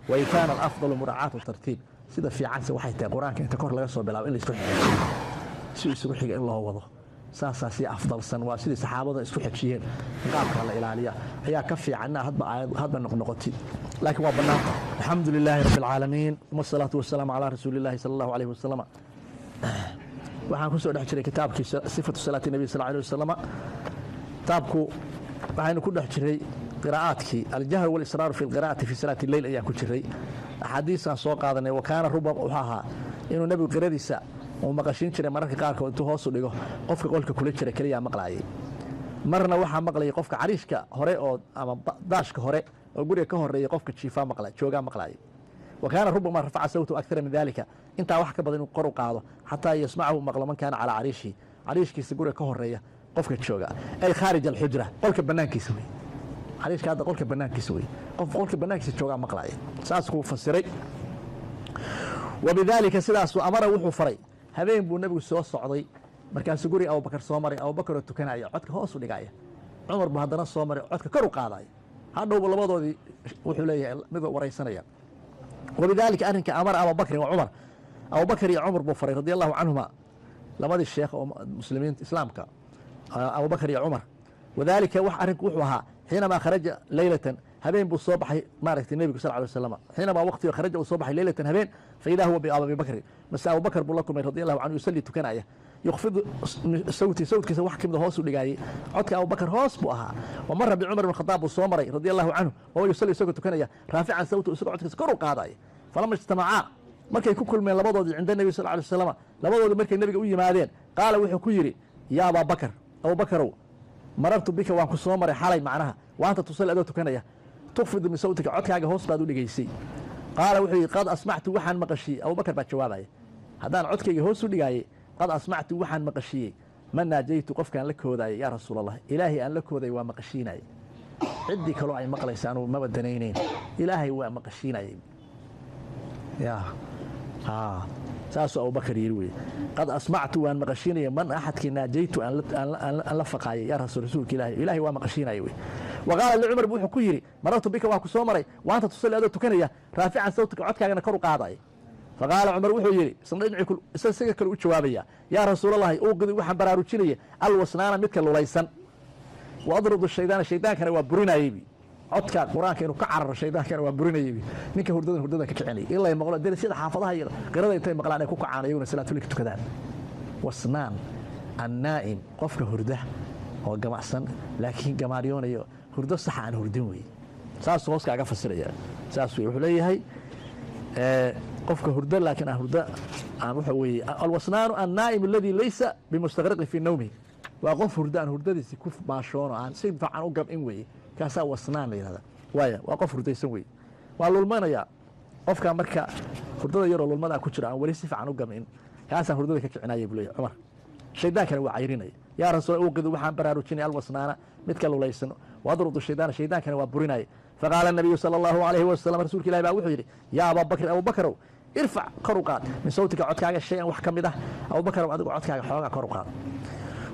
Wain kaana alafdalu muraacaatu tartiib, sida fiicanse waxay tahay qur-aanka inta kor laga soo bilaabo in la isku xigo, si isugu xiga in loo wado, saasaa sii afdalsan. Waa sidii saxaabada isku xejiyeen, qaabka la ilaaliya ayaa ka fiican hadba aayad hadba noqnoqotid, laakiin waa bannaanta. Alxamdu lilaahi rabbi alcaalamiin, uma asalaatu wasalaamu calaa rasuuli illahi sala allahu alayhi wasalam. Waxaan ku soo dhex jiray kitaabkii sifatu salaati nabiy sal alay wasalama. Kitaabku waxaynu ku dhex jiray qiraa'aadkii, aljahr walisraaru fi lqiraa'ati fi salaati leyl ayaan ku jiray. Axaadiisaan soo qaadanay. Wa kaana ruba wuxuu ahaa inuu nebigu qiradiisa uu maqashiin jiray mararka qaarkood intuu hoosu dhigo, qofka qolka kula jira keliyaa maqlaayay. Marna waxaa maqlayay qofka cariishka hore oo ama daashka hore oo guriga ka horeeya, qofka jiifaa maqla joogaa maqlaayay. Wa kaana rubama rafaca sawtahu akara min dalika, intaa wax ka badan inuu kor u qaado, xataa yasmacahu maqlo man kaana calaa cariishihi, cariishkiisa guriga ka horeeya qofka jooga, ay khaarij alxujra, qolka banaankiisa wey. Cariishka hadda qolka banaankiisa wey, qof qolka banaankiisa joogaa maqlaaya, saas kuu fasiray. Wabidaalika sidaasuu amara wuxuu faray. Habeen buu nebigu soo socday, markaasuu guriga Abubakar soo maray, Abubakaroo tukanaya, codka hoos u dhigaya. Cumar buu haddana soo maray, codka kor u qaadaya. Hadhowba labadoodii wuxuu leeyahay mid waraysanaya. Wabidaalika arrinka amara Abubakrin wa Cumar, Abubakar iyo Cumar buu faray radi allahu canhuma, labadii sheekh oo muslimiinta islaamka, Abubakar iyo Cumar. Wadaalika wax arrinku wuxuu ahaa xiinamaa kharaja leylatan, habeen buu soo baxay maaragtay nebigu sal alay wasalam. Xiinamaa waqtiga kharaja uu soo baxay leylatan habeen, fa idaa huwa biabi bakrin, mase Abubakar buu la kulmay radi allahu canhu, yusalli tukanaya, yukfidu sawti, sawtkiisa wax kamida hoos u dhigaayay, codka Abubakar hoos buu ahaa. Wa mara bicumar ibn Khadaab buu soo maray radi allahu canhu, wahuwa yusalli isagoo tukanaya, raafican sawtu, isagoo codkiisa kor u qaadaya. Falama ijtamacaa, markay ku kulmeen labadoodii cinda nebi sal alay wasalam, labadoodii markay nebiga u yimaadeen, qaala wuxuu ku yidhi: yaa Abaa Bakar, Abubakarow, marartu bika, waan ku soo maray xalay, macnaha wa anta tusalli, adoo tukanaya, tukfidu min sawtika, codkaaga hoos baad u dhigaysay. Qaala wuxuu yidhi: qad asmactu, waxaan maqashiyey. Abubakar baa jawaabaya: haddaan codkayga hoos u dhigaayay, qad asmactu, waxaan maqashiyey man naajaytu, qofkaan la koodaayay. Yaa rasuul Allah, ilaahay aan la koodayay waa maqashiinayay, ciddii kaloo ay maqlaysa anugu maba danaynayn, ilaahay waa maqashiinayay. Ya saasuu Abubakar yidhi wey: qad asmactu, waan maqashiinaya man axadkii naajaytu, aan la faqaayay, yaa rasuul, rasuulka ilahay, ilahay waa maqashiinaya wey. Wa qaala licumar bu wuxuu ku yidhi: marartu bika, waan ku soo maray, wa anta tusalli, adoo tukanaya, raafican sawtika, codkaagana kor u qaadaya. Faqaala Cumar wuxuu yidhi, isna dhinacii isaga kale u jawaabaya: yaa rasuulalahi, uuqidi, waxaan baraarujinaya alwasnaana, midka lulaysan, wa adrudu shaydaana, shaydaankana waa burinayaybi, codka qur-aanka inuu ka cararo shaydaankana waa burinayaybi, ninka hurdadan hurdadan ka kicinayay, in lay maqlo derisyada xaafadaha iyo qirada intay maqlaan ay ku kacaan iyaguna salaatulika tukadaan. Wasnaan annaa'im, qofka hurda oo gamacsan laakiin gamaaryoonayo, hurdo saxa aan hurdin wey. Saasuu hoos kaaga fasiraya, saas wey. Wuxuu leeyahay qofka hurdo laakiin aan hurdo aan waxa weeye alwasnaanu annaa'im aladi laysa bimustaqriqin fi nawmihi, waa qof hurdo aan hurdadiisi ku maashoono, aan si fiican u gabin weeye, kaasaa wasnaan la yihahda. Waaya waa qof hurdaysan weye, waa lulmanayaa qofka marka hurdada yaroo lulmadaa ku jira, aan weli si fiican u gamin, kaasaan hurdada ka kicinaya buu leeyahy Cumar, shaydaankana waa cayrinaya. Yaa rasuul, uuqidu, waxaan baraarujinaya alwasnaana, midka lulaysan, waadrudu shaydaana, shaydaankana waa burinaya. Faqaala nabiyu sala allahu alayhi wasalam, rasuulka ilahi baa wuxuu yidhi: yaa Abaa Bakrin, Abubakarow, irfac, kor u qaad, min sawtika, codkaaga, shay-an, wax ka mid ah. Abubakarow, adigu codkaaga xoogaa kor u qaad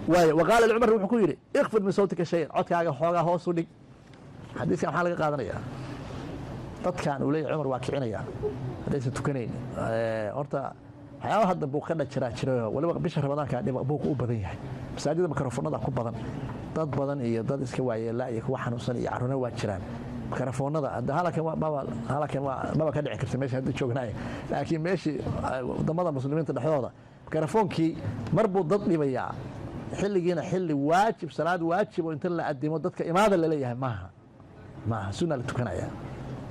waay. Wa qaala licumar wuxuu ku yidhi: ikfid min sawtika shayan, codkaaga xoogaa hoos u dhig. Xadiiskan maxaa laga qaadanaya? Dadkan uu leeyahy Cumar waa kicinaya haddaysan tukanayn. Horta waxyaaba hadda buuq ka dhajiraa jirayo, waliba bisha Ramadaanka buuq u badan yahay, masaajida mikrofoonada ku badan, dad badan iyo dad iska waayeela iyo kuwa xanuunsan iyo carruurna waa jiraan. Mikrofoonada hadda halakan maba, halakan maba ka dhici karta meesha hadda joognaaye, laakiin meeshii wadamada muslimiinta dhexdooda mikrofoonkii mar buu dad dhibayaa. Xilligiina xilli waajib, salaad waajib oo inta la adimo dadka imaada laleeyahay maaha, maaha, sunaa la tukanaya,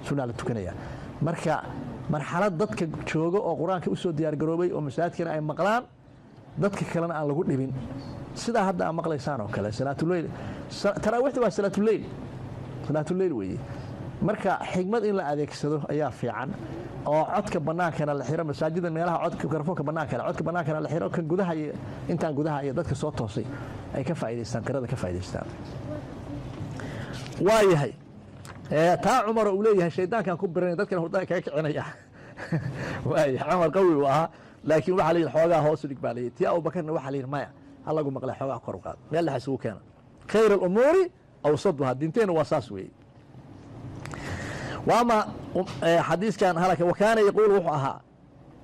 sunaa la tukanaya. Marka marxalad dadka jooga oo qur-aanka usoo diyaargaroobay oo masaajidkana ay maqlaan, dadka kalena aan lagu dhibin, sidaa hadda aa maqlaysaan oo kale. Salaatuleyl, taraawiixda waa salaatuleyl, salaatuleyl weeye. Marka xigmad in la adeegsado ayaa fiican, oo codka banaankana la xiro masaajida, meelaha codka mikrofoonka banaankana, codka banaankana la xiro, kan gudaha iyo intaan gudaha iyo dadka soo toosay ay ka faa'idaystaan, qirada ka faa'idaystaan. Waa yahay taa Cumar uu leeyahay shaydaankan ku biranay, dadkana hurdada kaga kicinaya. Waaya Cumar qawi uu ahaa, laakiin waxaa la yidhi xoogaa hoos u dhig baa layidhi. Tii Abubakarna waxaa la yidhi maya, ha lagu maqlay, xoogaa kor u qaad, meel dhex isugu keena. Khayr alumuuri awsaduha, diinteenna waa saas weeye. Waama xadiiskan halaka wa kaana yaquulu wuxuu ahaa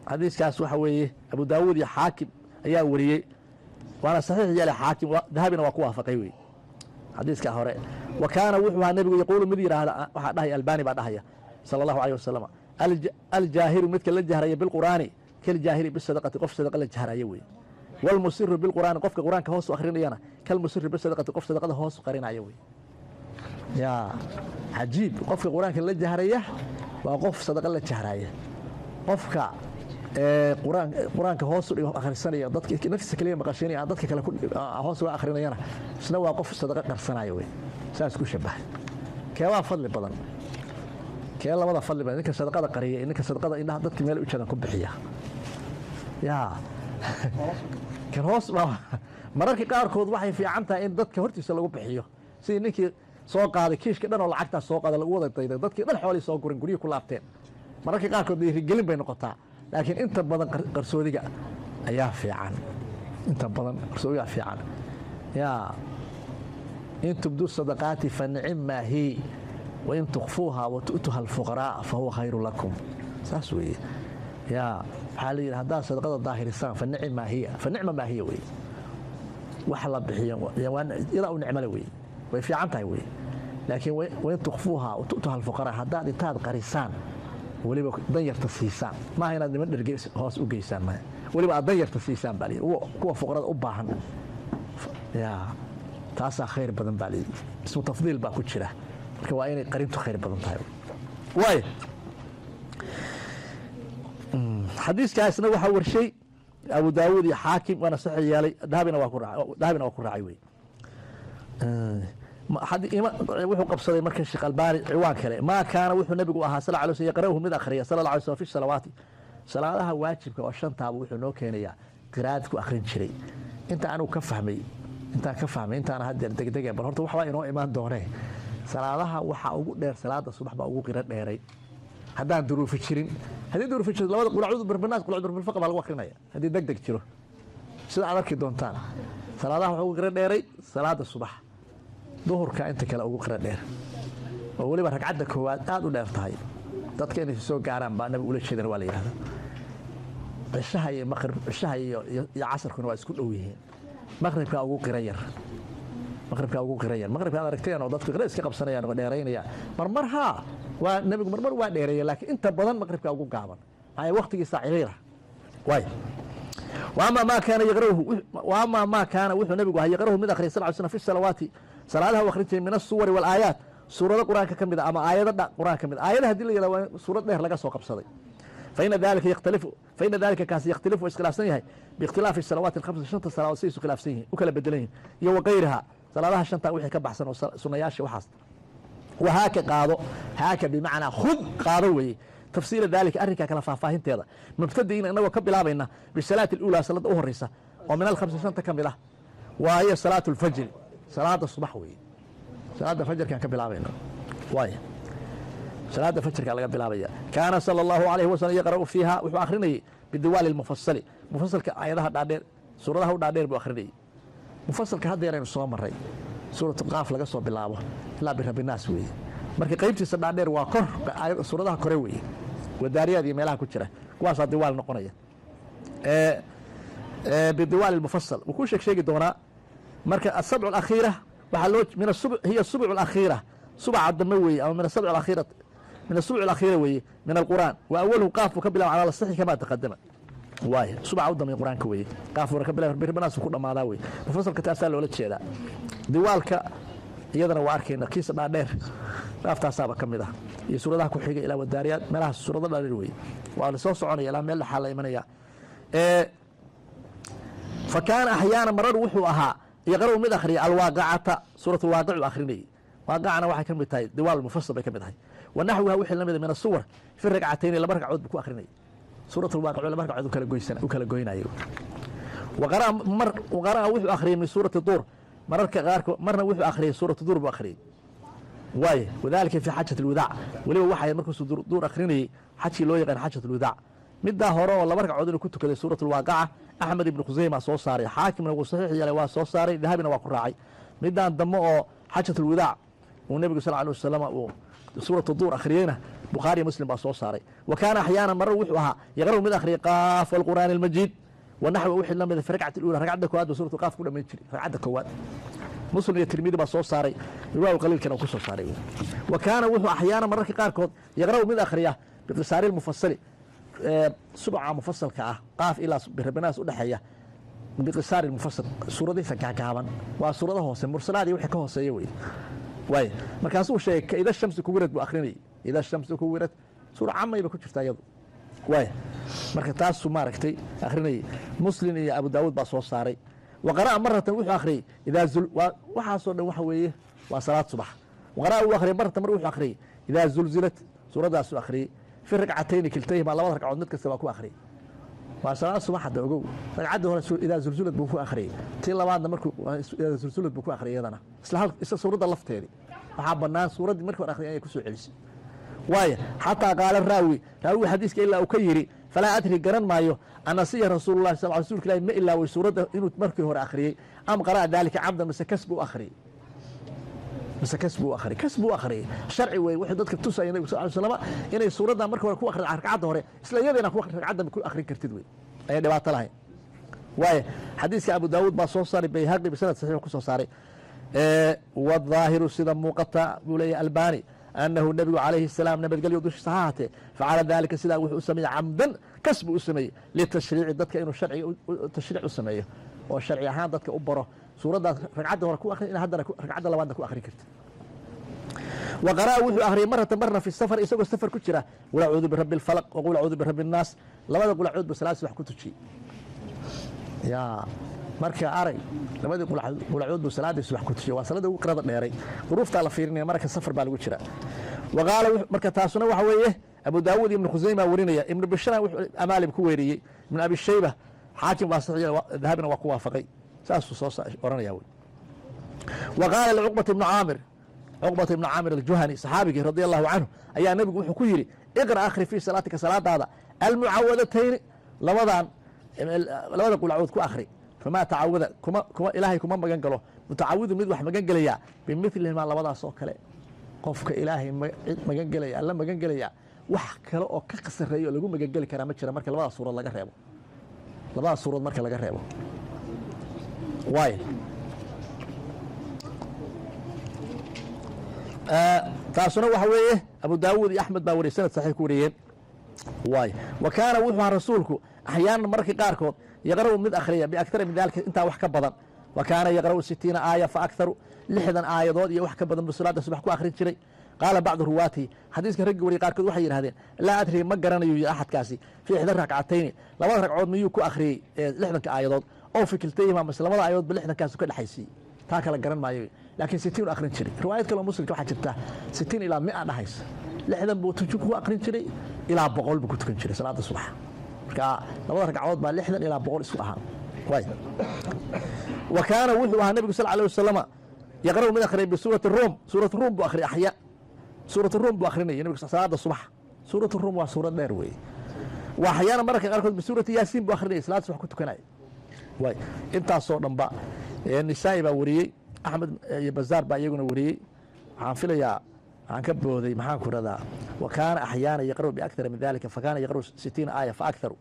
xadiiskaas waxa weeye Abu Daawuud iyo Xaakim ayaa wariyey, waana saxiix yeelay Xaakim, Dahabina waa ku waafaqay wey xadiiska hore. Wa kaana wuxuu ahaa nebigu yaquulu mid yidhaahda, waxaa dhahaya Albani baa dhahaya, sala Allahu alayh wasalam: alJaahiru midka la jahraya bilqur'aani kaljaahiri bisadaqati, qof sadaqa la jahraya wey. Walmusiru bilqur'aani, qofka qur'aanka hoos u akhrinayana, kalmusiri bisadaqati, qof sadaqada hoos u qarinaya wey. Yaa cajiib! Qofka qur-aanka la jahraya waa qof sadaqa la jahraya. Qofka qur-aanka hoos u dhigo akhrisanaya, dadka naftiisa kaliya maqashinaya, aan dadka kale hoos uga akhrinayana, isna waa qof sadaqa qarsanaya wey. Saas ku shabahay. Keebaa fadli badan? Kee labada fadli badan, ninka sadaqada qariya iyo ninka sadaqada indhaha dadka meel u jeedan ku bixiya? Yaa kan hoos baa. Mararka qaarkood waxay fiican tahay in dadka hortiisa lagu bixiyo, sidii ninkii soo qaaday kiishka dhan oo lacagtaas soo qaaday, lagu wada dayday, dadkii dhan xoolii soo gurin, guryihii ku laabteen. Mararka qaarkood dhiirigelin bay noqotaa, laakiin inta badan qarsoodiga ayaa fiican. Inta badan qarsoodiga fiican. Yaa in tubduu sadaqaati fa nicma hi, wain tukfuuha wa tu'tuha alfuqaraa fa huwa khayru lakum. Saas weeye. Yaa waxaa la yidhi haddaad sadaqada daahirisaan, fa nicma hiya, fa nicma maa hiya weye. Wax la bixiyo iyadaa u nicmale weye, way fiican tahay weye. Laakiin wain tukfuuha wa tu'tuha alfuqaraa, haddaad intaad qarisaan weliba danyarta siisaan, maaha inaad niman dherge hoos u geysaan, maya, weliba aad danyarta siisaan baa layidhi, kuwa fuqarada u baahan, yaa taasaa khayr badan baa layidhi. Ismu tafdiil baa ku jira. Marka waa inay qarintu khayr badan tahay waay. Xadiiskaasna waxaa warshay Abu Daawuud iyo Xaakim, waana saxiix yeelay, Dahabina waa ku raacay wey. Wuxuu qabsaday marka Sheekh Albaani ciwaan kale: maa kaana wuxuu nabigu ahaa sal alay sl yaqra'uhu mid akhriya sala Allah alay slam fi salawaati, salaadaha waajibka oo shantaaba. Wuxuu noo keenayaa qiraa'ad ku akhrin jiray. Inta anigu ka fahmay, intaan ka fahmay, intaana haddeer degdege, bal horta waxbaa inoo imaan doonee. Salaadaha waxaa ugu dheer salaada subax baa ugu qiro dheeray, haddaan duruufi jirin. Haddii duruufi jirto, labada qul acuudu birabinaas, qul acuudu birabbilfalaq baa lagu akhrinaya, haddii deg deg jiro, sida aad arki doontaan. Salaadaha waxaa ugu qiro dheeray salaada subax. Duhurka inta kale ugu qiro dheer, oo weliba ragcadda koowaad aad u dheer tahay, dadka inay soo gaaraan baa nabiga ula jeedana waa la yidhahda. Cishaha iyo maqrib, cishaha iyo casarkuna waa isku dhow yihiin. Maqribkaa ugu qiro yar, maqribkaa ugu qiro yar. Maqribka aad aragteen oo dadku qiro iska qabsanayaan oo dheeraynayaan marmar, haa, waa nabigu marmar waa dheereeya, laakiin inta badan maqribkaa ugu gaaban, maxaa waqtigiisa ciriira waay. Waama maa kaana yaqra'uhu, waama maa kaana wuxuu nabigu ahaa yaqra'uhu mid akhriya sal slam fi salawaati, salaadaha u akhrin jiray, min asuwari walaayaat, suurado qur-aanka ka mid a ama aayado qur-aanka ka mid a. Aayada haddii la yidhahdo, waa suurad dheer laga soo qabsaday. Faina dalika yakhtalifu, faina dalika kaasi yakhtalifu waa iskhilaafsan yahay, biikhtilaafi salawaati alkhamsa, shanta salaadood say isu khilaafsan yihiin, u kala bedelan yihiin, iyo waqayriha, salaadaha shanta wixii ka baxsan oo sunayaasha waxaas. Wahaaka qaado, haaka bimacnaa khud, qaado weeye. Tafsiila dalika, arrinkaa kala faahfaahinteeda, mubtadiina, inagoo ka bilaabayna, bisalaati aluulaa, salaada u horeysa oo min alkhamsa, shanta ka mid ah, waayo salaatu alfajri, salaada subax weeye. Salaada fajarkaan ka bilaabayna waay, salaada fajarkaa laga bilaabaya. Kaana sala Allahu alayhi wasalam yaqra'u fiiha, wuxuu akhrinayay, bidiwaali lmufasali, mufasalka aayadaha dhaadheer, suuradaha u dhaadheer buu akhrinayay. Mufasalka hadda yaraynu soo maray, suuratu Qaaf laga soo bilaabo ilaa birabinaas weeye. Marka qaybtiisa dhaadheer waa kor, suuradaha kore weeye, wadaariyaad iyo meelaha ku jira, kuwaasaa diwaal noqonaya. Bidiwaali lmufasal wuu ku sheeg sheegi doonaa. Marka asabcu alakhiira waxaa loo min asub hiya subcu alakhiira, subaca dambe weeye, ama min asabc alakhiira, min asubc alakhiira weeye min alqur'aan. Wa awaluhu Qaaf buu ka bilaba cala asaxi kama taqadama. Waay subaca u dambeeya qur-aanka weeye, Qaaf buuna ka bilaba, birabinaas ku dhammaadaa weye. Mufasalka taasaa loola jeedaa. Diwaalka iyadana waa arkayna, kiisa dhaadheer dhaaftaasaaba ka mid ah, iyo suuradaha ku xiga ilaa wadaariyaad, meelahaas suurado dhaadheer weeye. Waa la soo soconaya ilaa meel dhexaa la imanaya. Fa kaana axyaana, marar wuxuu ahaa, yaqra'u mid akhriya, alwaaqicata, suurat alwaaqic uu akhrinayay. Waaqicana waxay ka mid tahay diwaal mufasal bay ka mid tahay, wa naxwiha, wixii lamida, min asuwar, fi ragcatayni, laba ragcadood buu ku akhrinayay suurat alwaaqic, laba ragcadood kala goysan u kala goynayo. Waqara'a mar, waqara'a wuxuu akhriyay, min suurati Duur, mararka qaarkood marna wuxuu akhriyay suuratu Duur buu akhriyay waaye. Wadalika fi xajat alwadaac, weliba waxay markuusuu Duur akhrinayay xajkii loo yaqaan xajat alwadaac. Middaa hore oo laba ragcadood inuu ku tukaday suurat alwaaqaca, Axmed ibnu Khuseyma soo saaray, Xaakimna wuu saxiix yeelay, waa soo saaray, Dahabina waa ku raacay. Midaan dambe oo xajat alwadaac uu nebigu sal alay wasalam uu Suuratu Duur akhriyeyna Bukhaari, Muslim baa soo saaray. Wa kaana axyaana, marar wuxuu ahaa, yaqra'u mid akhriyay Qaaf walqur'aani almajiid wa naxwa, wixii la mida, fi rakcati alula, ragcadda koowaad buu suuratu Qaaf ku dhamayn jiray ragcadda koowaad. Muslim iyo Tirmidi baa soo saaray, Riwaa Qaliilkana uu ku soo saaray. Wa kaana wuxuu axyaana, mararka qaarkood, yaqra'u mid akhriya biqisaari lmufasali, subca mufasalka ah, Qaaf ilaa Birabinaas u dhexeeya, biqisaari mufasal, suuradihiisa gaagaaban, waa suurada hoose, Mursalaad iyo wixii ka hooseeya wey. Waay, markaasuu sheegay ka Ida Shamsi Kuwirad buu akhrinayay. Ida Shamsi Kuwirad suura camayba ku jirta iyadu. Waay, marka taasuu maaragtay akhrinayay. Muslim iyo Abu Daawuud baa soo saaray. Wa qara'a maratan, wuxuu akhriyey idaa zul, waxaasoo dhan waxa weeye waa salaad subax. Wa qara'a, wuu akhriyay, maratan, mar wuxuu akhriyey Idaa Zulzilat, suuradaasuu akhriyey, fi ragcatayni kiltayhima, labada ragcadood mid kasta waa ku akhriyey. Waa salaad subax hadda ogow. Ragcaddii hore Idaa Zulzulad buu ku akhriyey, tii labaadna markuu Idaa Zulzulad buu ku akhriyay iyadana isla suuradda lafteedii. Waxaa bannaan suuraddii markii hore akhriyay inay ku soo celisay. Waayo, xataa qaala raawi, raawi xadiiska, ilaa uu ka yidhi: falaa adri, garan maayo, anasiya rasuululahi sal, rsulka ilahi ma ilaaway suuradda inuu markii hore akhriyey, am qara'a daalika camdan, mise kas buu akhriyey, mise kas buu akhriyey, kas buu akhriyey. Sharci wey wuxuu dadka tusaya nabigu sal ly slam inay suuraddan markii hore ku akhri ragcadda hore, isla iyada inaad ku ragcadda ku akhrin kartid wey, ayay dhibaato lahayn. Waayo, xadiiska Abu Daawuud baa soo saaray, Bayhaqi bisanad saxiix ku soo saaray. Waddaahiru, sida muuqata buu leeyahay Albani, annahu nebigu calayhi salaam, nabadgelyo dushiisa ha ahaatee, facala daalika, sidaa wuxuu u sameeyey camdan, kas buu u sameeyey, litashriici, dadka inuu sharciga tashriic u sameeyo oo sharci ahaan dadka u baro suuraddaas ragcadda hore ku akhrin in haddana ragcadda labaadna ku akhrin kartid. Wa qara'a, wuxuu akhriyay, maratan, marna, fi safar, isagoo safar ku jira, qul acuudu birabbi alfalaq wa qul acuudu birabbi annaas. Labada qulacood buu salaad subax ku tujiyey. Yaa marka arag, labadii qulacood buu salaadii subax ku tujiyey. Waa salaada ugu qirada dheeray. Duruuftaa la fiirinaya, marka safar baa lagu jira. Wa qaala, marka taasuna waxa weeye Abu Daawuud, Ibnu Khusayma warinaya, Ibnu Bishra wuxuu Amaalib ku weeriyey, Ibnu Abi Shayba, Xaakim waa saxiix, Dahabina waa ku waafaqay, saasuu soo oranaya wey. Wa qaala licuqbata ibnu Caamir, Cuqbata ibnu Caamir Aljuhani, saxaabigii, radia allahu canhu, ayaa nebigu wuxuu ku yidhi: iqra, akhri, fii salaatika, salaadaada, almucawadatayni, labadan, labada qulacood ku akhri. Famaa tacawada, kuma ilaahay kuma magan galo, mutacawidu, mid wax magan gelaya, bimilihimaa, labadaas oo kale. Qofka ilaahay cid magan gelaya, alla magan gelaya, wax kale oo ka sareeyo oo lagu magangeli karaa ma jira marka labadaas suurood laga reebo, labadaas suurood marka laga reebo. Waay, taasuna waxa weeye Abu Daawuud iyo Axmed baa wariyay, sanad saxiix ku wariyeen. Waay, wa kaana, wuxuu ahaa rasuulku, axyaanan, mararka qaarkood, yaqra'u mid akhriya, biaktara min dalika, intaa wax ka badan. Wa kaana yaqra'u 60 aaya fa akharu, 60 aayadood iyo wax ka badan buu salaada subax ku akhrin jiray. Qaala bacdu ruwaatihi, xadiiska raggi wariyay qaarkood waxay yidhahdeen: laa adri, ma garanayo yi axadkaasi, fii ixda rakcatayni, labada ragcood miyuu ku akhriyey 60-ka aayadood, oo fi kiltayhima, mase labada aayadoodba 60kaasu ka dhexaysiiyey, taa kala garan maayo, laakiin 60 u akhrin jiray. Riwaayad kaleo Muslimka waxaa jirta 60 ilaa 100 dhahaysa. 60 buu tuju ku akhrin jiray, ilaa 100 buu ku tukan jiray salaada subax. Marka labada ragcadood baa 60 ilaa 100 isku ahaa. Waay, wa kaana, wuxuu ahaa nebigu sal alيه wasalama, yaqra'u mid akhriyay bisuurati Ruum, suurat Ruum buu akhriyay. Axya suurat Ruum buu akhrinayay nebigu salaada subax. Suurat Ruum waa suurad dheer weeye. Wa axyaana, mararka qaarkood, bisuurati Yaasiin buu akhrinayay, salaada subax ku tukanaya. Waay, intaasoo dhanba Nisaa'i baa wariyey, Axmed iyo Bazaar baa iyaguna wariyey. Waxaan filayaa waxaan ka booday, maxaan ku radaa, wa kaana axyaana yaqra'u biakthara min dalika, fakaana yaqra'u 60 aaya fa aktharu.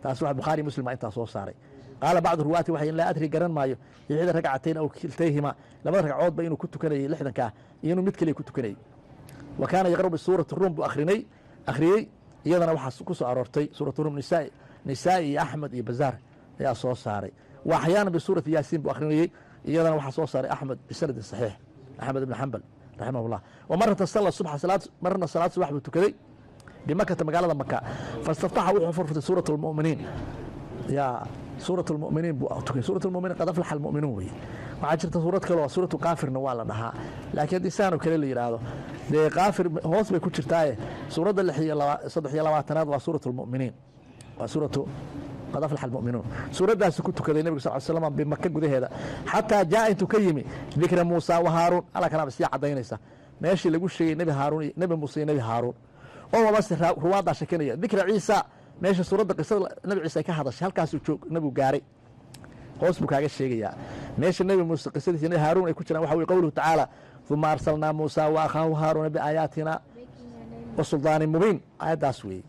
Taas waxa Bukhaari, Muslim baa intaa soo saaray. Qaala bacdu ruwaati, waxay laa adri, garan maayo, ixda ragcatayn aw kiltayhima, labada ragcoodba inuu ku tukanayay 60-kaa iyo inuu mid keliya ku tukanayay. Wa kaana yaqra'u bisuurati Ruum buu akhriyey. Iyadana waxaa ku soo aroortay suuratu Ruum, Nisaa'i iyo Axmed iyo Bazaar ayaa soo saaray. Wa axyaana bisuurati Yaasiin buu akhrinayey. Iyadana waxaa soo saaray Axmed bisanadin saxiix, Axmed ibn Xambal raximah llah. Wa marata salla subxa, salaad marna, salaad subax buu tukaday, bimakata, magaalada Maka. Fastaftaxa, wuxuu furfurtay suurat lmuminiin. Ya suurat lmuminiin buu tukay. Suurat lmuminiin, qad aflaxa almu'minuun weye. Waxaa jirta suurad kale oo suuratu Kaafirna waa la dhahaa, laakiin haddii saan oo kale la yidhaahdo, dee Kaafir hoos bay ku jirtaaye. Suuradda lix iyo 23aad waa suurat lmuminiin, waa suuratu qad aflaxa almu'minuun. Suuraddaasi ku tukaday nebigu sal slam bimaka gudaheeda, xataa jaa, intuu ka yimi, dikra Muusa wa Haaruun. Alla kalaaba sii cadaynaysa meeshii lagu sheegay nebi Haaruun, nebi Muuse iyo nebi Haaruun, oo mabase ruwaaddaa shekinaya dikra Ciisa, meesha suuradda qisada nebi Ciise ay ka hadashay, halkaasuu joog nebigu gaaray. Hoos buu kaaga sheegayaa meesha nebi Muuse qisadiisa, nebi Haaruun ay ku jiraan. Waxa weye qowluhu tacaala: uma arsalnaa Muusa wa akhaahu Haaruuna biaayaatina. Wa suldaanin mubiin, aayaddaas weeye.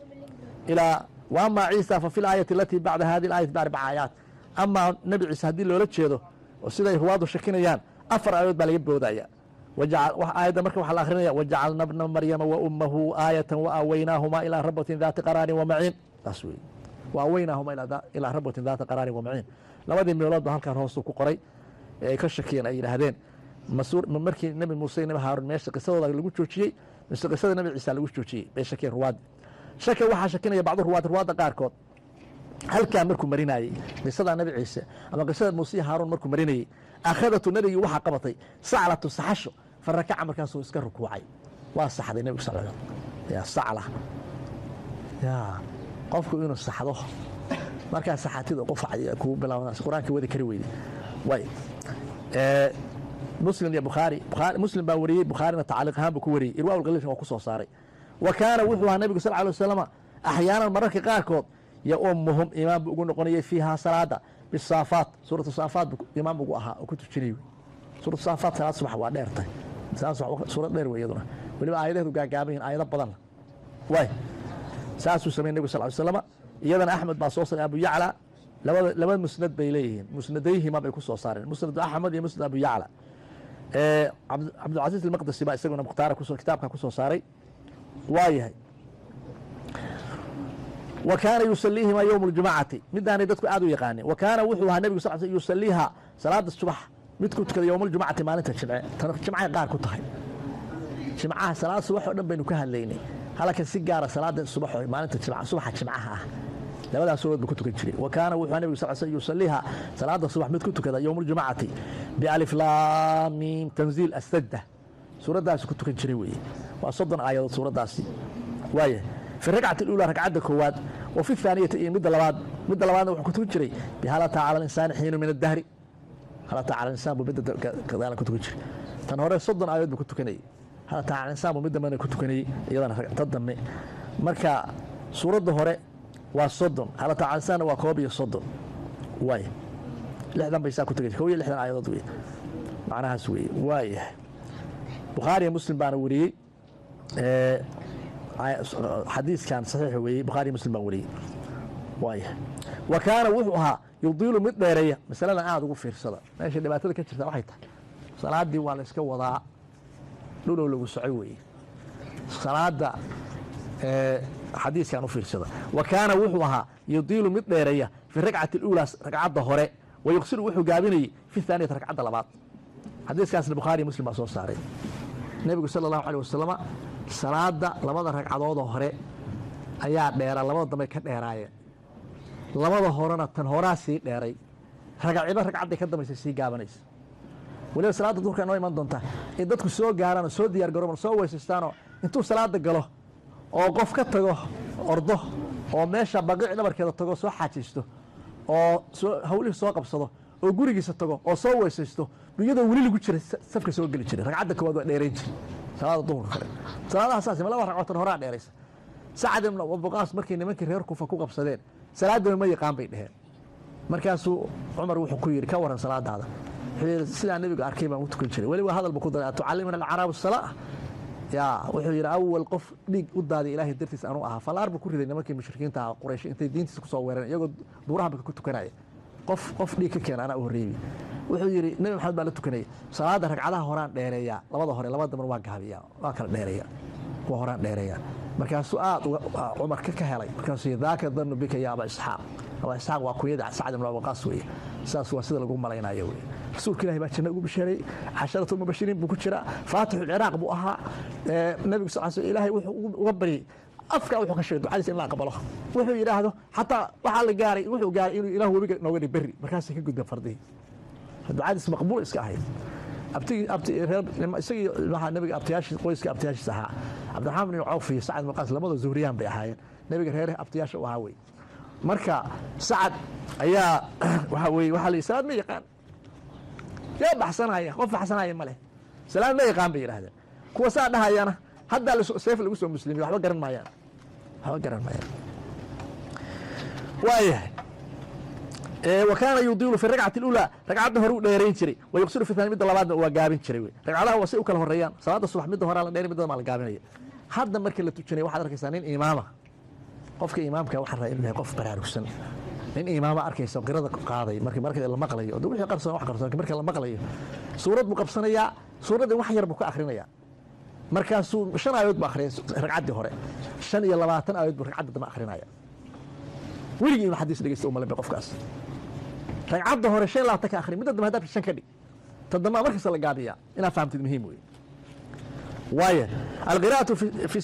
Ilaa wa amaa Ciisa fa fi laayati alatii bacda hadi alaayati biarbaca aayaat. Amaa Nebi Ciise haddii loola jeedo oo siday ruwaaddu shakinayaan, 4 aayadood baa laga boodaya. Aayadda marka waxaa la akrinaya: wajacalna bna Maryama wa ummahu aayatan wa aawaynaahumaa ilaa rabatin daati qaraarin wa maciin. Taas weeye, wa aawaynaahumaa ilaa rabatin daati qaraarin wa maciin. Labadii meelood ba halkan hoosuu ku qoray ee ay ka shakiyeen, ay yidhaahdeen markii Nebi Muuse iyo Nebi Haarun meesha qisadooda lagu joojiyey mise qisada Nebi Ciisa lagu joojiyey bay shakiyeen ruwaaddi. Shaka waxaa shakinaya bacdu ruwaad, ruwaadda qaarkood, halkaa markuu marinayey qisada Nebi Ciise ama qisada Muuse iyo Haaruun markuu marinayey, akhadatu, nebigii waxaa qabatay saclatu, saxasho. Farakaca, markaasuu iska rukuucay, waa saxday nebigu sal ya sacla ya qofku inuu saxdo. Markaa saxatida qufac kugu bilaaban, Qur-aanka wadi kari weyde way. Muslim iyo Bukhaari, Muslim baa wariyey, Bukhaarina tacliiq ahaan buu ku wariyey, Irwaa ulqaliilka waa ku soo saaray. Wa kaana, wuxuu ahaa nebigu sal alay wasalama axyaanan, mararka qaarkood, yaumuhum, imaam buu ugu noqonayay, fiihaa, salaada, bisaafaat, suuratu saafaat buu imaam ugu ahaa oo ku tujinayay. Suuratu saafaat salaad subax waa dheertahay, salaad subax suurad dheer wey, iyaduna weliba aayadaheedu gaagaaban yihin, aayado badan waay. Saasuu samey nebigu sal ly slama. Iyadana Axmed baa soo saaray, Abu Yacla, labada laba musnad bay leeyihiin, musnadayhima bay ku soo saareen, Musnad Axmed iyo Musnad Abu Yacla. Cabdulcasiis Almaqdisi baa isaguna Mukhtaara kusoo kitaabka ku soo saaray. Waa yahay. Wa kaana yusaliihima yowma aljumacati, midaanay dadku aad u yaqaanin. Wa kaana, wuxuu ahaa nebigu sal sl yusaliiha, salaada subax mid ku tukada, yowma aljumcati, maalinta jimce. Tan jimcay qaar ku tahay, jimcaha salaada subax oo dhan baynu ka hadlaynay, halkan si gaara salaada subax oo maalinta jimca, subaxa jimcaha ah, labadaas suuradood buu ku tukan jiray. Wa kaana, wuxuu ahaa nebigu sal sl yusaliiha, salaada subax mid ku tukada, yowma aljumcati bialif laam miim tanziil asajda, suuraddaasi ku tukan jiray weeye. Waa 30 aayadood suuraddaasi. Waaya, fi rakcati اlأulى, ragcadda koowaad, wa fi thaaniyati, iyo midda labaad. Midda labaadna wuxuu ku tukan jiray bihal ataa cala linsaani xiinu min addahri. Hal ataa cala linsaan buu midda gadaala ku tukan jiray. Tan hore 30 aayadood buu ku tukanayay, hal ataa cala linsaan buu midda dambena ku tukanayay, iyadana ta dambe. Marka suuradda hore waa 30, hal ataa cala linsaanna waa 31. Waaya, 60 bay saa ku tagaysa, 61 aayadood wey, macnahaas weeye. Waayahay, Bukhaari iyo Muslim baana wariyey xadiiskan, saxiix weeyey, Bukhaari iyo Muslim baan wariyey. Waaya, wa kaana, wuxuu ahaa, yudiilu, mid dheereeya. Masaladan aada ugu fiirsada. Meesha dhibaatada ka jirta waxay tahay salaaddii waa la iska wadaa, dhulow lagu socoy weeye salaada. Xadiiskan u fiirsada. Wa kaana, wuxuu ahaa, yudiilu, mid dheereeya, fi rakcati اluulaa, ragcadda hore, wa yuqsiru, wuxuu gaabinayey, fi thaaniyati, ragcadda labaad. Xadiiskaasna Bukhaari iyo Muslim baa soo saaray. Nebigu sala allahu alيh wasalama salaada labada ragcadoodoo hore ayaa dheeraa, labada dambe ka dheeraayeen. Labada horena tan horaa sii dheeray, ragaciba ragcadday ka dambaysa sii gaabanaysa. Weliba salaadda duhurka inoo iman doonta in dadku soo gaaraan oo soo diyaar garooban, soo weysaystaanoo intuu salaada galo oo qof ka tago ordo oo meesha Baqiic dhabarkeeda tago, soo xaajaysto oo soo hawlihii soo qabsado oo gurigiisa tago oo soo weysaysto, iyadoo weli lagu jiray safka soo geli jiray. Ragcadda koowaad waa dheerayn jiray salaada duhurka kale. Salaadaha saas laba ragcood tan horaa dheeraysa. Sacad ibn Abuqaas markii nimankii reer Kufa ku qabsadeen, salaadaba ma yaqaan bay dheheen. Markaasuu Cumar wuxuu ku yidhi: "Ka waran salaadaada?" Wuxuu yidhi: "Sidaa nebigu arkay baan u tukan jiray." Weliba hadal buu ku daray: "Atucallimuna alcaraabu salaa?" Ya wuxuu yidhi: "Awal qof dhiig u daaday Ilaahay dartiis anuu ahaa." Falaar buu ku riday nimankii mushrikiinta ahaa Quraysh intay diintiisa kusoo weerareen, iyagoo duuraha Maka ku tukanaya. Qof dhiig ka keena anaa u horreeyey. Wuxuu yidhi: "Nebi Maxamed baa la tukanayay salaada, ragcadaha horaan dheereeyaa, labada hore, labada dambe waa gaabiyaa, waa kala dheereeya, kuwa horaan dheereeya." Markaasuu aad Cumar ka helay. Markaasuu yidhi: "Daaka danu bika ya Aba Isxaaq." Aba Isxaaq waa kunyada Sacad ibn Waqaas weeye. Saas waa sida lagu malaynayo weye. Rasuulka Ilahi baa janno ugu bishaarayey, casharatu mubashiriin buu ku jiraa, faatixu Ciraaq buu ahaa. Nabigu sal sl Ilaahay wuxuu uga baryey, afkaa wuxuu ka sheegay ducadiisa in la aqbalo. Wuxuu yidhaahdo xataa waxaa la gaaray, wuxuu gaaray inuu Ilaah webiga nooga dhig berri, markaasay ka gudbeen fardihii. Ducadiis maqbuul iska ahayd. Abtigi abti reer isagii waxaa nabiga abtiyaashii, qoyska abtiyaashiis ahaa, Cabdiraxmaan bin Cawf iyo Sacad bin Waqaas, labada zuhriyaan bay ahaayeen, nabiga reer abtiyaasha u ahaa wey. Marka Sacad ayaa waxa weye, waxaa la yidhi: "Salaad ma yaqaan." Yaa baxsanaya? Qof baxsanaya ma leh. "Salaad ma yaqaan" bay yidhahdeen. Kuwa saa dhahayana haddaa seef lagu soo muslimiy, waxba garan maayaan, waxba garan maayaan. Waayahay, wa kaana yudiilu fi rakcati اlأulى, ragcadda hore u dheerayn jiray, wa yuqsiru fi thani, midda labaadna waa gaabin jiray wey. Ragcadaha waa say u kala horeeyaan. Salaada subax midda horaa la dheeray, midda maa la gaabinaya. Hadda markii la tujanay waxaad arkaysaa nin imaama, qofka imaamka waxaa rabaa inuu yahay qof baraarugsan. Nin imaama arkaysa qirada qaaday marka la maqlayo, wixii qarsoon wax qarsoon marka la maqlayo, suurad buu qabsanayaa, suuraddii wax yar buu ka akhrinayaa. Markaasuu 5 aayadood buu akhriyay ragcaddii hore, 25 aayadood buu ragcadda dambe akhrinaya. Weligii inuu xadiis dhegeysta uma lambe qofkaas. Ragcadda hore 25 ka akhri, midda dambe haddaad 5 ka dhig, ta dambe markasta la gaabiyaa. Inaad fahamtid muhiim wey. Waaye alqiraa'atu fi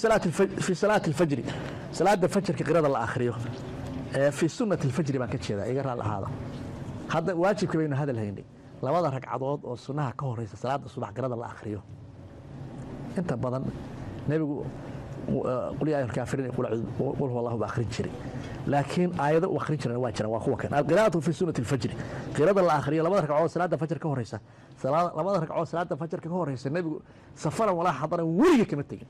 salaati alfajri, salaada fajrka qirada la akhriyo, fi sunnati alfajri baan ka jeedaa, iga raal ahaada. Hadda waajibka baynu hadal haynay. Labada ragcadood oo sunnaha ka horeysa salaada subax qirada la akhriyo, inta badan nebigu qul yaa ayyuhal kaafiriin, qul huwa allahu ba akhrin jiray, laakiin aayado uu akhrin jirana waa jiraan, waa kuwa kan. Alqiraa'atu fi sunnati alfajri, qirada la akhriyo labada ragcadood salaada fajr ka horeysa, labada ragcadood salaada fajrka ka horeysa, nebigu safaran walaa xadaran weliga kama tegin.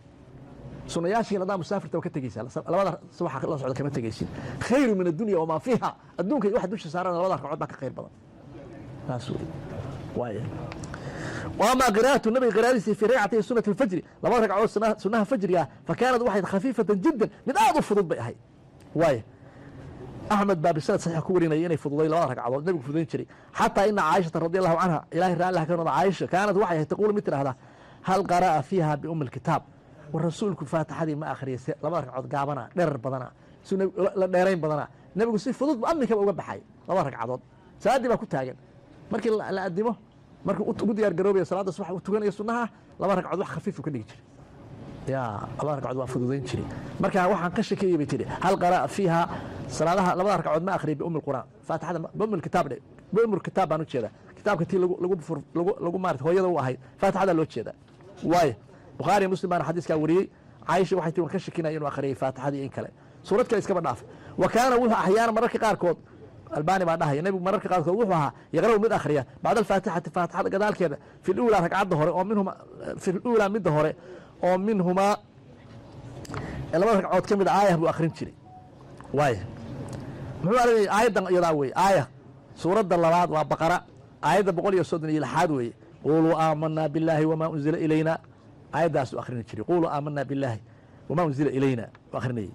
Sunayaashii hadaa musaafirta ka tegeysaa, labada subaxa la socda kama tegeysid. Khayru min addunya wamaa fiiha, adduunka iyo waxa dusha saaran labada ragcadood baa ka khayr badan. Saas wey. Waaya وأما قراءة النبي قراءته في ركعتي سنة الفجر، لما ركعوا سنة فجر، فكانت واحد خفيفة جدا من أعظم فضل بها. واي أحمد باب السنة صحيح كورينا يني فضلي لما ركعوا النبي فضلين شري، حتى إن عائشة رضي الله عنها، إلهي رأى لها، كانت عائشة كانت وحي تقول مثل هذا: هل قرأ فيها بأم الكتاب؟ والرسول فاتحة ما أخري لما ركعوا قابنا دير بدنا سنة ديرين بدنا النبي سي فضل أمي كما uga baxay laba ragcadood. Salaadii baa ku taagan markii la addimo, markuu ugu diyaar garoobaya salaada subax uu tukanayo sunnaha, laba ragcadood wax khafiif ka dhigi jiray. Yaa laba ragcadood waa fududayn jiray. Marka waxaan ka shekeeyey bay tiri: hal qara'a fiiha, salaadaha labada ragcadood ma akhriyay biummi alqur'aan, faatixada, biummi alkitaab dhe, biummi alkitaab baan u jeedaa, kitaabka tii lagu lagu fur lagu lagu maarata hooyada u ahayd, faatixada loo jeedaa. Waayo Bukhaari Muslim baana xadiiskaa wariyey. Caaisha waxay tii: waan ka shekinaya inuu akhriyay faatixadii in kale, suurad kale iskaba dhaaf. Wa kaana wuxuu axyaana mararka qaarkood, Albani baa dhahaya, nebigu mararka qaarkood wuxuu ahaa yaqra'u mid akhriya bacda alfaatixati, faatixada gadaalkeeda, fi luulaa, ragcadda hore oo minhuma, fi luulaa, midda hore oo minhumaa, labada ragcood ka mid aayah buu akhrin jiray. Waaya muxuu arinaya aayaddan iyadaa weeye? Aaya suuradda labaad waa Baqara, aayadda 136aad weeye: quuluu aamanaa billaahi wamaa unzila ilayna. Aayaddaasuu akhrini jiray, quuluu aamanaa billaahi wamaa unzila ilayna u akhrinayay.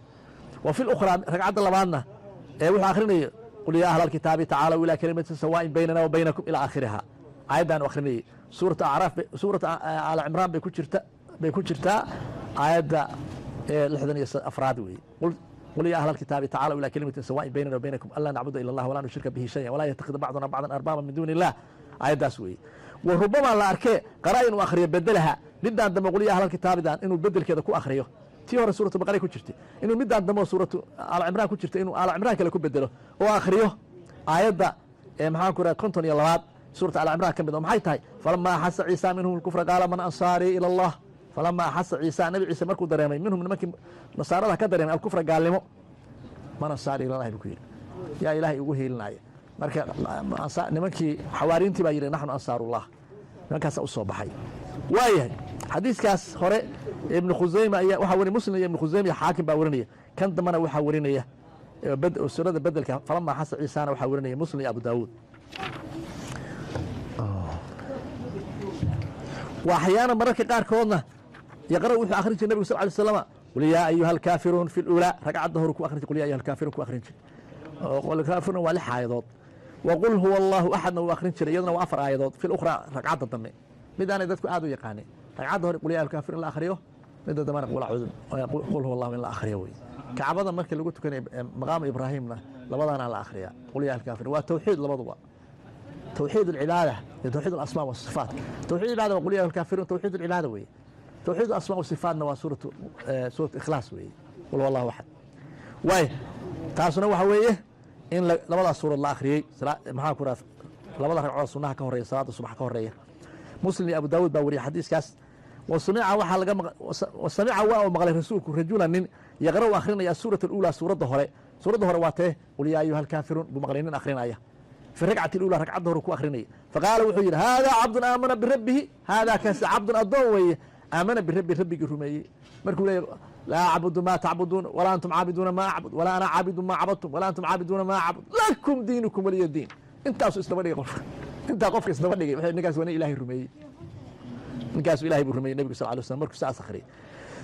Wa fi lukhraa, ragcadda labaadna ee wuxuu akhrinayay: qul yaa ahla alkitaabi tacaalow ilaa kalimatin sawaa'in baynana wa baynakum ilaa aakhiriha. Aayaddan u akhrinayay suurata Acraaf, suurata Aala Cimraan bay ku jirtaa, aayadda 64aad weeye: qul yaa ahla alkitaabi tacaalow ilaa kalimatin sawaa'in baynana wa baynakum anlaa nacbuda ila allah walaa nushrika bihi shaya walaa yattakhida bacduna bacdan arbaaba min duuni illah. Aayaddaas weeye. Wa rubama la arkee qara inuu akhriyo bedelaha, midaan dambe, qul yaa ahla alkitaabidan inuu bedelkeeda ku akhriyo. Tii hore suuratu Baqara ku jirtay, inuu midaan dambe oo suuratu Aala Cimraan ku jirta inuu Aala Cimraan kale ku bedelo oo akhriyo aayadda maxaan ku raha 52aad suurata Aala Cimraan ka mid oo maxay tahay? Falamaa axasa Ciisa minhum alkufra qaala man ansaarii ila Allah. Falamaa axasa Ciisa, Nabi Ciise markuu dareemay, minhum, nimankii nasaarada ka dareemay, alkufra, gaalnimo, man ansaarii ila Allahi buu ku yidhi, yaa Ilaahay ugu hiilinaya? Marka nimankii xawaariintii baa yidhi: naxnu ansaarullah. Nimankaasa u soo baxay. Waayahay, xadiiskaas hore Ibnu Khusayma ayaa waxaa wariy, Muslim iyo Ibnu Khusayma iyo Xaakim baa warinaya. Kan dambena waxaa warinaya suurada bedelka falamaa xasa Ciisana waxaa warinaya Muslim iyo Abu Daawuud. Wa axyaana mararka qaarkoodna yaqra wuxuu akhrin jiray nabigu sal ly slama qul yaa ayuha alkaafiruun fi luulaa, ragcadda hore ku akhrin jiray, qul yaa ayuha alkaafiruun ku akhrin jiray. Qul kaafiruun waa lix aayadood. Wa qul huwa allahu axadna wuu akhrin jiray, iyaduna waa afar aayadood, fi lukhraa, ragcadda dambe. Midaanay dadku aad u yaqaanin, ragcadda hore qul yaa ayuha alkaafiruun la akhriyo, midda dambena qul huwa allahu in la akhriyo wey. Kacbada markii lagu tukanayo maqaamu Ibraahimna labadaana la akhriyaa, qul yaa alkaafiruun. Waa tawxiid labaduba, tawxiid alcibaada iyo tawxiid alasmaa wasifaat. Tawxiid alcibaada waa qul yaa alkaafiruun, tawxiid alcibaada weeye. Tawxiid alasmaa wasifaatna waa suuratu Ikhlaas weeye, qul huwa allahu axad. Waay taasuna waxa weeye in labadaas suurad la akhriyey, maxaa ku raha, labada ragcood sunnaha ka horeeya salaada subax ka horeeya. Muslim iyo Abu Daawud baa wariyay xadiiskaas. Wasamica waxaa laga wasamica waa uu maqlay rasuulku rajulan nin yaqra'u akhrinaya asuurata aluulaa, suuradda hore. Suuradda hore waa tee? Qul yaa ayuha alkaafiruun buu maqlay nin akhrinaya fi ragcati اlula, ragcadda hore ku akhrinaya. Faqaala wuxuu yidhi: haadaa cabdun aamana birabbihi, haadaa kaasi cabdun addoon weeye, aamana birabbi, rabbigii rumeeyey. Markuu leeyahy: laa acbudu maa tacbuduun walaa antum caabiduuna maa acbud walaa ana caabidu maa cabadtum walaa antum caabiduuna maa acbud lakum diinukum waliya diin. Intaasu isdaba dhigay qofka, intaa qofka isdaba dhigay wuxuu ninkaas waa nin Ilahay rumeeyey, ninkaasu Ilahay buu rumeeyey. Nebigu sal lay slam markuu saas akhriyay.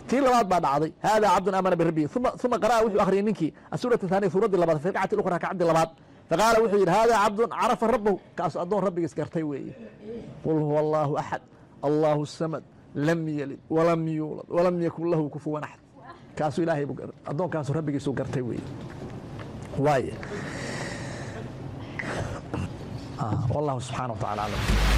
Tii labaad baa dhacday: "Hada cabdun aamana birabbihi." Uma qara'a, wuxuu akhriyay ninkii السورة الثانية, suuraddii labaad, في الركعة الأخرى, rakcaddii labaad. فقال, wuxuu yidhi: "Hada cabdun carafa rabbahu." Kaasu addoon rabbigiis gartay weeye. "قل هو الله أحد الله الصمد لم يلد ولم يولد ولم يكن له كفوا أحد." Kaasuu Ilaahay buu addoonkaasu rabbigiisuu gartay weeye. Waaye, والله سبحانه وتعالى أعلم.